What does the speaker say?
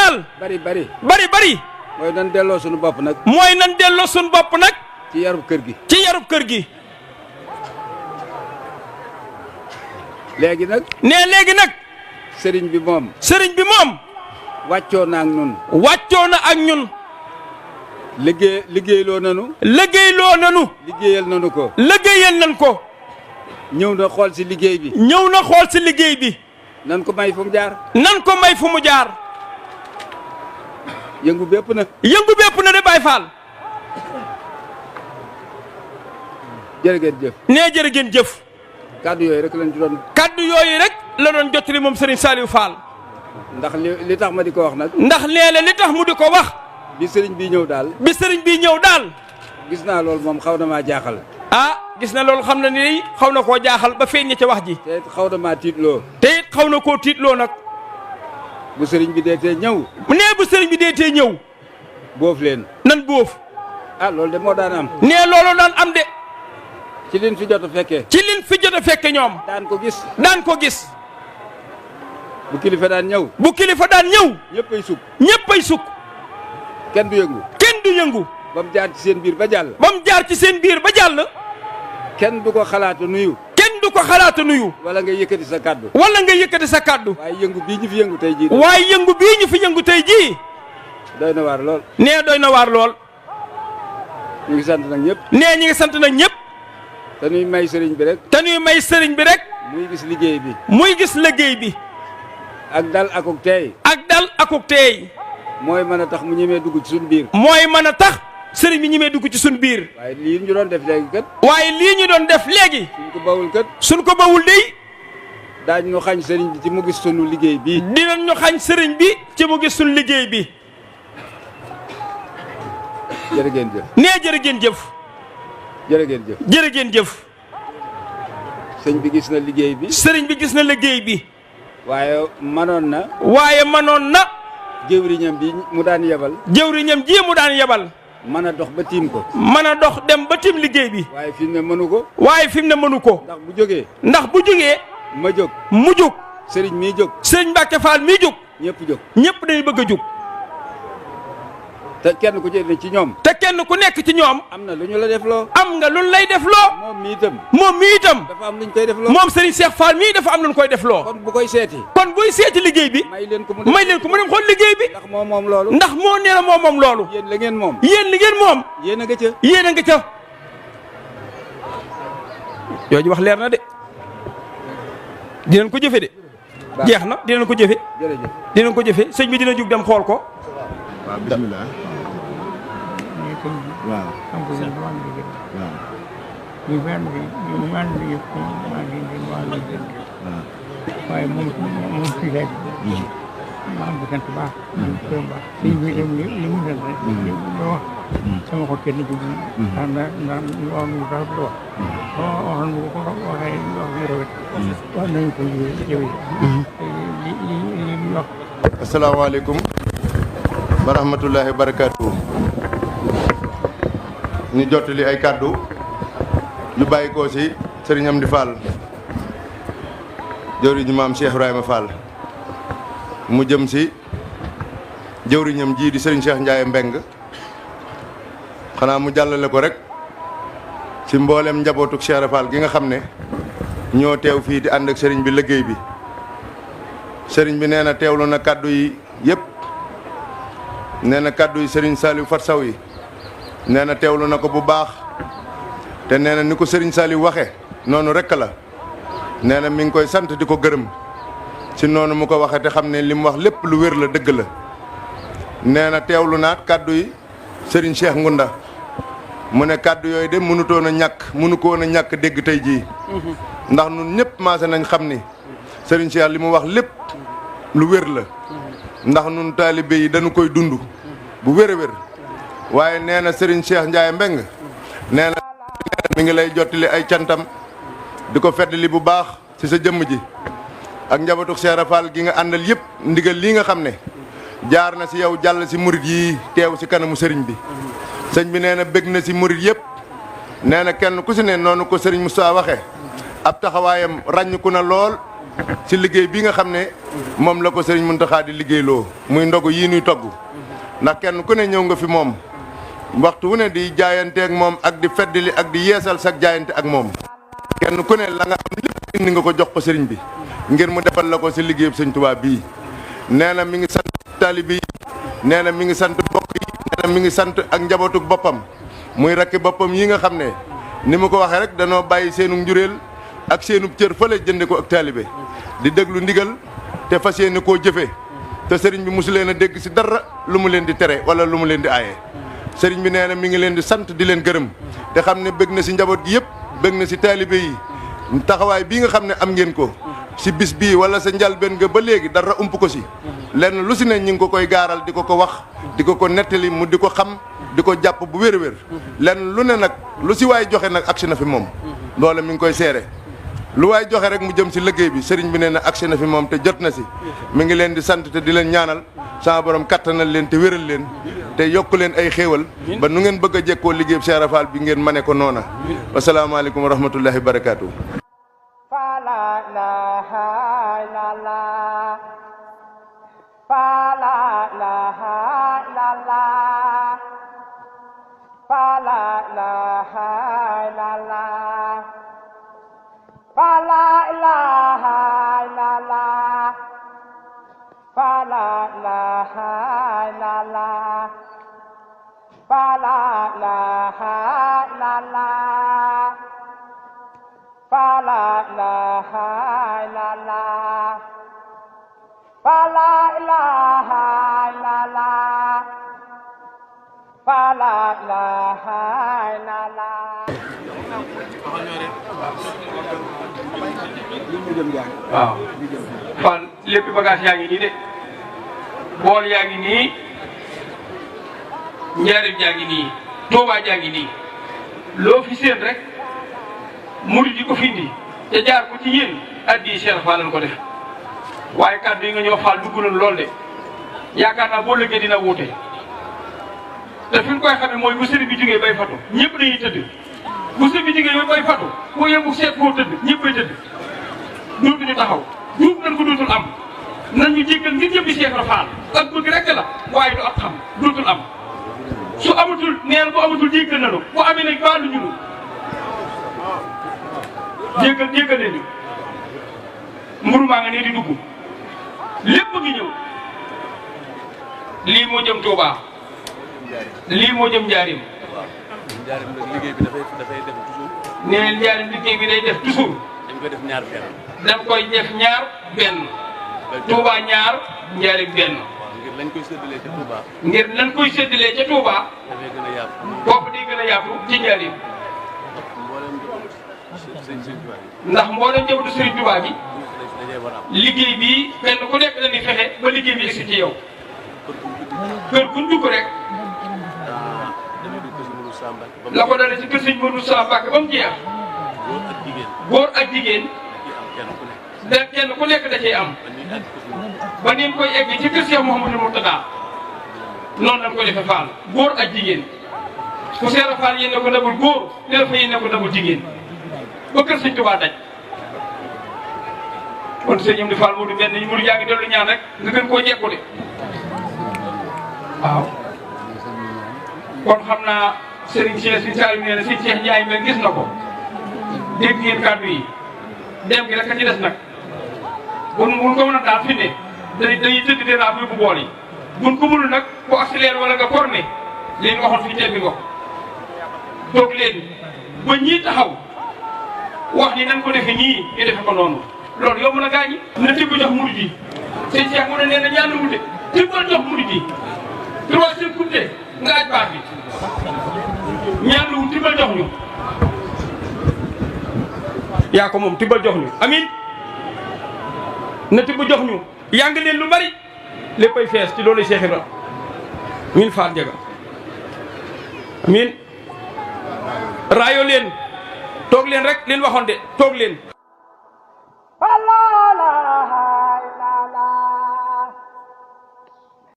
daal. bari. bari. mooy nan delloo suñu bopp nag. mooy nan delloo suñu bopp nag. ci yarub kër gi. ci yarub kër gi. léegi nag. léegi nag. sëriñ bi moom. sëriñ bi moom. wàccoo na ak ñun. wàccoo na ak ñun. liggéeyloo nanu. liggéeyloo nanu. liggéeyal nanu ko. liggéeyal nan ko. ñëw na xool si liggéey bi. ñëw na xool si liggéey bi. nan ko may fu mu jaar. nan ko may fu mu jaar. yëngu bépp na. yëngu bépp na de Baye Fall. jërë ngeen jëf. nee jërë ngeen jëf. kàddu yooyu rek lañ ci doon. kaddu yooyu rek la doon jottali moom Serigne Saliou Fall. ndax li tax ma di ko wax nag. ndax léeg-léeg li tax mu di ko wax. bi sëriñ bi ñëw daal. bi sëriñ bi ñëw daal. gis naa loolu moom xaw na maa jaaxal. gis na loolu xam na ni xaw na koo jaaxal ba feeñ ca wax ji. te it xaw na maa tiitloo. te it xaw na koo tiitloo nag. bu sëriñ bi dee tee ñëw. nee bu sëriñ bi dee tee ñëw. boof leen. nan boof. loolu de moo daan am. nee loolu daan am de. ci liñ fi jot a fekkee. ci liñ fi jot a fekke ñoom. daan ko gis. daan ko gis. bu kilifa daan ñëw. bu kilifa daan ñëw. ñëppay sukk. ñëppay sukk. kenn du yëngu. kenn du yëngu. ba mu jaar ci seen biir ba jàll. ba mu jaar ci seen biir ba jàll. kenn du ko xalaatu nuyu. kenn du ko xalaata nuyu. wala nga yëkkati sa kàddu. wala nga yëkkati sa kàddu. waaye yëngu bii ñu fi yëngu tey jii. waaye yëngu bii ñu fi yëngu tey jii. doy na waar lool. nee doy na waar lool. ñu ngi sant nag ñëpp. nee ñi ngi sant nag ñëpp. te ñuy may sëriñ bi rek. te ñuy may sëriñ bi rek. muy gis liggéey bi. muy gis liggéey bi. ak dal akuk teey. ak dal akuk teey. mooy mën a tax mu ñemee dugg ci suñu biir. mooy mën a tax sëriñ bi ñemee dugg ci suñu biir. waaye lii ñu doon def léegi kat. waaye lii ñu doon def léegi. suñ ko bawul kat. suñ ko bawul dey. daañu ñu xañ sëriñ bi ci mu gis sunu liggéey bii. dinañ ñu xañ sëriñ bi ci mu gis suñu liggéey bi. jërë ngeen jëf. nee jërë ngeen jëf. jërë ngeen jëf. jërë ngeen jëf. sëñ bi gis na liggéey bi. sëriñ bi gis na liggéey bi. waaye manoon na. waaye manoon na. jëwriñam bi mu daan yebal. jëwriñam ji mu daan yebal. mën a dox ba tiim ko. mën a dox dem ba tiim liggéey bi. waaye fi mu ne mënu ko. waaye fi mu ne mënu ko. ndax bu jógee. ndax bu jógee. ma jóg. mu jóg. sëriñ mii jóg. sëriñ Mbacke Fall mii jóg. ñëpp jóg. ñëpp dañuy bëgg a jóg. te kenn ku ci ne ci ñoom. te kenn ku nekk ci ñoom. am na lu ñu la def loo. am nga lu lay def loo. moom mii itam. moom mii itam. dafa am lu ñu koy def loo. moom Serigne Cheikh Fall mii dafa am lu ñu koy def loo. kon bu koy seeti. kon buy seeti liggéey bi. may leen ko mu dem xool liggéey bi. ndax moom moom loolu. ndax moo nee na moom loolu. yéen la ngeen moom. yéen li ngeen moom. yéen a nga ca. yéen a nga ca. yooyu wax leer na de. dinañ ko jëfe de. jeex na dinañ ko jëfe. jërëjëf. dinañ ko jëfe sëñ bi dina jug dem xool ko. waaw bisimilah. waaw. waaye moom fii rek ma am sant bu baax gërëm baax sëñ bi dem li mu def rek loo wax sama xol kenn jóg ndax wax nu tax do wax nu ko waxee wax nu rafet wax nañu ko jëw li wax asalaamaaleykum wa rahmatullahi wa barakaatu. ñu jottali ay kàddu yu bàyyi ko si Serigne Amdi Fall jëwriñu maam Cheikh Ibrahima Fall mu jëm si jëwriñam ji di Serigne Cheikh Ndiaye Mbeng xanaa mu jàllale ko rek si mboolem njabootuk Cheikh Fall gi nga xam ne ñoo teew fii di ànd ak Serigne bi liggéey bi Serigne bi nee na teewlu na kàddu yi yëpp nee na kàddu yi Serigne Saliou Fat Saw yi nee na teewlu na ko bu baax te nee na ni ko Serigne Saliou waxe noonu rek la nee na mi ngi koy sant di ko gërëm ci noonu mu ko waxe te xam ne li mu wax lépp lu wér la dëgg la nee na teewlu naat kàddu yi Serigne Cheikh Ngunda mu ne kàddu yooyu de mënutoon a ñàkk mënu ko woon a ñàkk dégg tey jii ndax nun ñëpp maase nañ xam ni Serigne Cheikh li mu wax lépp lu wér la ndax nun taalibe yi dañu koy dund bu wér a wér waaye nee na Serigne Cheikh Ndiaye Mbeng nee na mi ngi lay jottali ay cantam di ko feddali bu baax ci sa jëmm ji ak njabootu Cheikh Fall gi nga àndal yëpp ndigal lii nga xam ne jaar na ci yow jàll ci murit yi teew ci kanamu sëriñ bi sëñ bi nee na bëgg na ci murit yëpp nee na kenn ku ci ne noonu ko sëriñ Moussa waxee ab taxawaayam ràññiku na lool ci liggéey bi nga xam ne moom la ko sëriñ Muntaxa di liggéeyloo muy ndogu yii nuy togg ndax kenn ku ne ñëw nga fi moom waxtu wu ne di jaayanteeg moom ak di feddali ak di yeesal sag jaayante ak moom kenn ku ne la nga am lépp indi nga ko jox ko sëriñ bi ngir mu defal la ko ci liggéeyub sëñ Tuubaa bii nee na mi ngi sant taalibe yi nee na mi ngi sant bokk yi nee na mi ngi sant ak njabootuk boppam muy rakki boppam yi nga xam ne ni mu ko waxee rek danoo bàyyi seenu njuréel ak seenub cër fële jënde ko ak taalibe di déglu ndigal te fas yéene koo jëfe te sëriñ bi mosu leen a dégg ci dara lu mu leen di tere wala lu mu leen di aaye sëriñ bi nee na mi ngi leen di sant di leen gërëm te xam ne bëgg na ci njaboot gi yëpp bëgg na ci taalibe yi taxawaay bii nga xam ne am ngeen ko ci bis bii wala sa njalbeen nga ba léegi dara ump ko ci lenn lu ci ne ñi ngi ko koy gaaral di ko ko wax di ko ko nettali mu di ko xam di ko jàpp bu wér-wér lenn lu ne nag lu ci waay joxe nag agsi na fi moom loola mi ngi koy seere lu waay joxe rek mu jëm ci liggéey bi sëriñ bi nee na agsi na fi moom te jot na ci mi ngi leen di sant te di leen ñaanal sama borom kattanal leen te wéral leen te yokk leen ay xéewal ba nu ngeen bëgg a jekkoo liggéey Cheikh Ibra Fall bi ngeen mane ko noona wasalaamaaleykum wa rahmatullahi wa barakaatu. waaw Fall lépp bagage yaa ngi nii de bool yaa ngi nii njaarim jaa ngi nii Tuubaa jaa ngi nii loo fi seen rek murid yi ko findi te jaar ko ci yéen addi Cheikh Fall lañ ko def waaye kàddu yi nga ñëw Fall dugg nañ lool de yaakaar naa boo lëggee dina wuute te fi ñu koy xamee mooy bu sëriñ bi jógee bay fatu ñëpp dañuy tëdd bu sëriñ bi jógee bay fatu boo yëngu seet foo tëdd ñëpp bay tëdd dootuñu taxaw duub nañ ko dootul am nañ ñu jéggal ngir jëmbi Cheikh Ibra Fall ak bëgg rek la waaye du ab xam dootul am su amatul neen bu amatul jéggal nañu bu amee nag baalu ñu jéggal leen ñu mburu maa nga nee di dugg lépp ngi ñëw lii moo jëm Touba lii moo jëm Njaarim nee Njaarim liggéey bi day def toujours dañ koy def ñaar benn Touba ñaar Njaarim benn ngir lañ koy séddalee ca Touba bopp di gën a yaatu ci Njaarim ndax mboolem njabootu Sëriñ Touba gi liggéey bi kenn ku nekk dañuy fexe ba liggéey bi egsi ci yow kër gu dugg rek la ko dalee ci kër Sëriñ Modou Sa Mbacké ba mu jeex góor ak jigéen da kenn ku nekk da cay am ba ni koy egg ci kër Cheikh Mouhamadou Mourtada noonu lañ koy defee Fall góor ak jigéen ku Cheikh Fall yéen ne ko dabul góor ne fa yéen ne ko dabul jigéen ba kër Sëriñ Touba daj kon sëñ am di Fall Modou benn ñu yaa ngi dellu ñaan rek nga gën koo jekku de waaw kon xam naa Serigne Cheikh si Saliou nee na si Cheikh Ndiaye mel gis na ko dégg ngeen kàddu yi dem gi rek a ci des nag buñ ko mën a daal fi ne dañuy tëdd de raab yóbbu bool yi buñ ko mënul nag bu accéléré wala nga corné li nga waxoon fii tebbi ko toog leen ba ñii taxaw wax ni nañ ko defe nii ñu defe ko noonu loolu yow mën a gaañi na tibb jox murid yi sëñ Cheikh mu ne nee na ñaan wute tibbal jox murid yi troisième coupe nga aj baax bi ñaan wu tibbal jox ñu yaa ko moom tibbal jox ñu amin na tibb jox ñu yaa ngi leen lu bari léppay fees ci loolu Cheikh Ibra min faat jaga amin raayo leen toog leen rek leen waxoon de toog leen